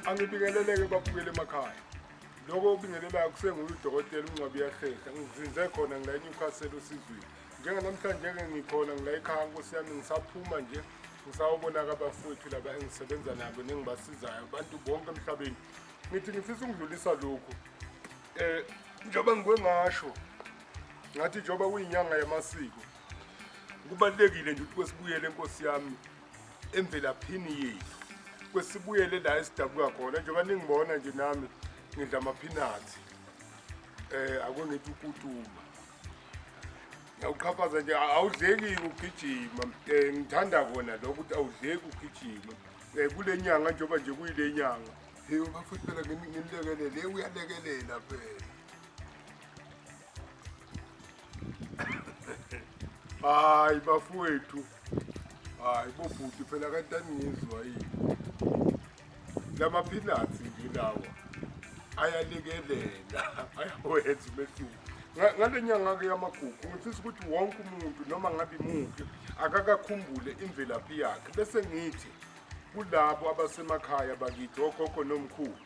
Angibingeleleke babukele emakhaya. Lokho okubingelelayo kusenguye udokotela uNgcwabi Yahlehla. Ngizinze khona ngila eNewcastle osizweni. Njenganamhlanje-ke ngikhona ngila ekhaya nkosi yami ngisaphuma nje ngisawubona-ke abafowethu laba engisebenza nabo nengibasizayo abantu bonke emhlabeni. Ngithi ngifisa ukudlulisa lokhu. Njengoba ngike ngasho ngathi njengoba kuyinyanga yamasiko kubalulekile nje ukuthi kwesibuyele nkosi yami emvelaphini yethu kwesibuyele la esidabuka khona njengoba ningibona nje nami ngidla amaphinathi ake ngithi ukutuma ngiyawuqhafaza nje awudleki ugijima ngithanda kona lokho ukuthi awudleki ugijima kule nyanga njengoba nje kuyile nyanga hey bafowethu phela nginilekelele uyalekelela phela. Hayi bafowethu, hayi bobhuti phela kanti aningizwa yini? Lama peanuts nje lawa ayalekelela, ayawenza umehluko. Ngale nyanga-ke yamagugu ngifisa ukuthi wonke umuntu noma ngabe imuphi akakakhumbule imvelaphi yakhe, bese ngithi kulabo abasemakhaya bakithi okhokho nomkhulu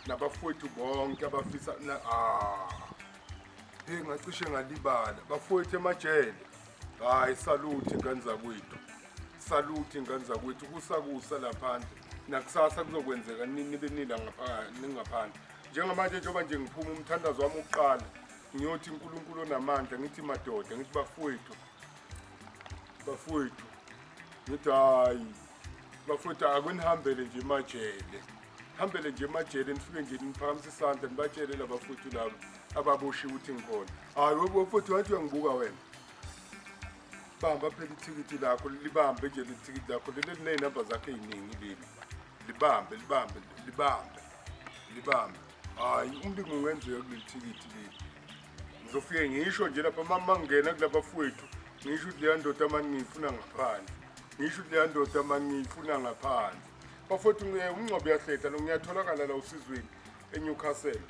nabafowethu bonke abafisa hey ngacishe ngalibala bafowethu emajele. Hayi saluthi ngane zakwethu, saluthi ngane zakwethu, kusakusa laphandle nakusasa kuzokwenzeka nibe nila ningaphandle. Njengamanje njengoba nje ngiphuma umthandazo wami wokuqala ngiyothi uNkulunkulu onamandla, ngithi madoda, ngithi bafowethu, bafowethu, ngithi hayi bafowethu akunihambele nje emajele, hambele nje emajele, nifike nje niphakamise isandla nibatshele labafowethu laba ababoshiwe ukuthi ngikhona. Hayi bafowethu wathi uyangibuka wena, bamba phela ithikithi lakho, libambe nje leli thikithi lakho leli liney'namba zakho ey'ningi leli, libambe libambe libambe libambe. Hhayi umlingo ungenzeka kuleli thikithi leli. Ngizofike ngisho nje lapha uma ngingena kulaba fowethu ngisho ukuthi leya ndoda mani ngiyifuna ngaphandle, ngisho ukuthi leya ndoda mani ngiyifuna ngaphandle. Bafowethu uMngcwabo uyahlehla lo, ngiyatholakala la usizweni eNewcastle.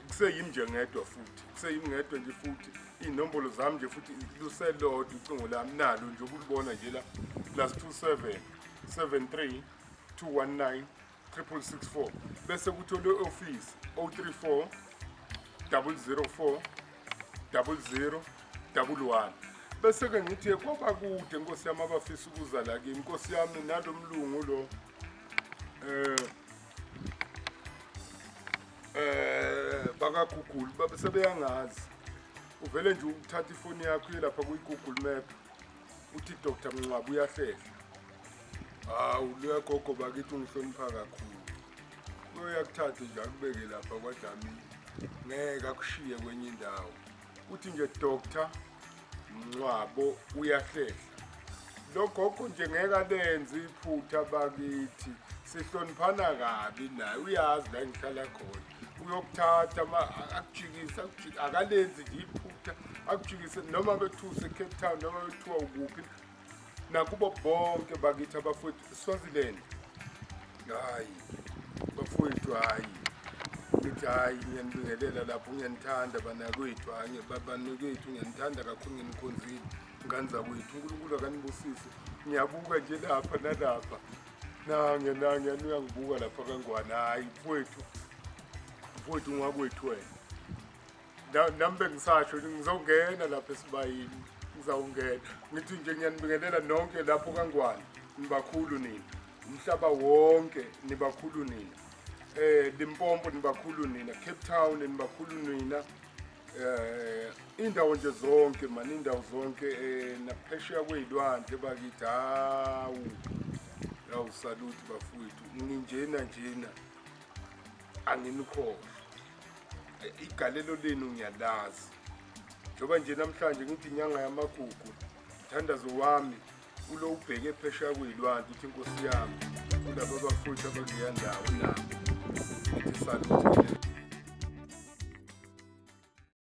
Kuseyimi nje ngedwa futhi, kuseyimi ngedwa nje futhi, iy'nombolo zami nje futhi luselodwa ucingo lami nalo nje okulibona nje la +27 73 219 664, bese kuthi le office 034 004 00 11. Bese ke ngithi kwaba kude nkosi yami abafisa ukuza la kimi nkosi yami nalomlungu lo baka Google babe sebeyangazi. Uvele nje uthatha ifoni yakho uye lapha kuyi Google Map uthi Dr Mncwabo uyahlehla. Hawu luyagogo bakithi ungihlonipha kakhulu. Uyakuthatha nje akubeke lapha kwaDlamini, ngeke akushiye kwenye indawo. Uthi nje Dr Mncwabo uyahlehla. Lo gogo nje ngeke alenze iphutha bakithi, sihloniphana kabi naye, uyazi la engihlala khona. Uyokuthatha akujikise, akujikise, akalenzi nje iphutha, akujikise noma bethuse eCape Town noma bethiwa ukuphi nakubo bonke bakithi abafowethu Swaziland. Hayi bafowethu, hayi ngithi hayi ngiyanibingelela lapho, ngiyanithanda banakwethu, hayi banakwethu ngiyanithanda kakhulu, nginikhonzile ngane zakwethu, uNkulunkulu akanibusise. Ngiyabuka nje lapha nalapha, nange nange uyangibuka lapha kaNgwane. Hayi mfowethu, mfowethu ungakwethu wena. Nami bengisasho ngizongena lapha esibayini, ngizawungena. Ngithi nje ngiyanibingelela nonke lapho kaNgwane, nibakhulu nina, umhlaba wonke nibakhulu nina, Limpopo nibakhulu nina, Cape Town nibakhulu nina, indawo nje zonke mani, indawo zonke naphesheya kwey'lwandle bakithi. Hawu yawu saluti bafowethu, nginjena njena anginikhohlwa, igalelo lenu ngiyalazi. Njengoba nje namhlanje ngithi inyanga yamagugu, mthandazo wami ulo ubheke phesheya kwey'lwandle uthi inkosi yami kulaba bafowethu abakuleya ndawo nabo ngithi saluti.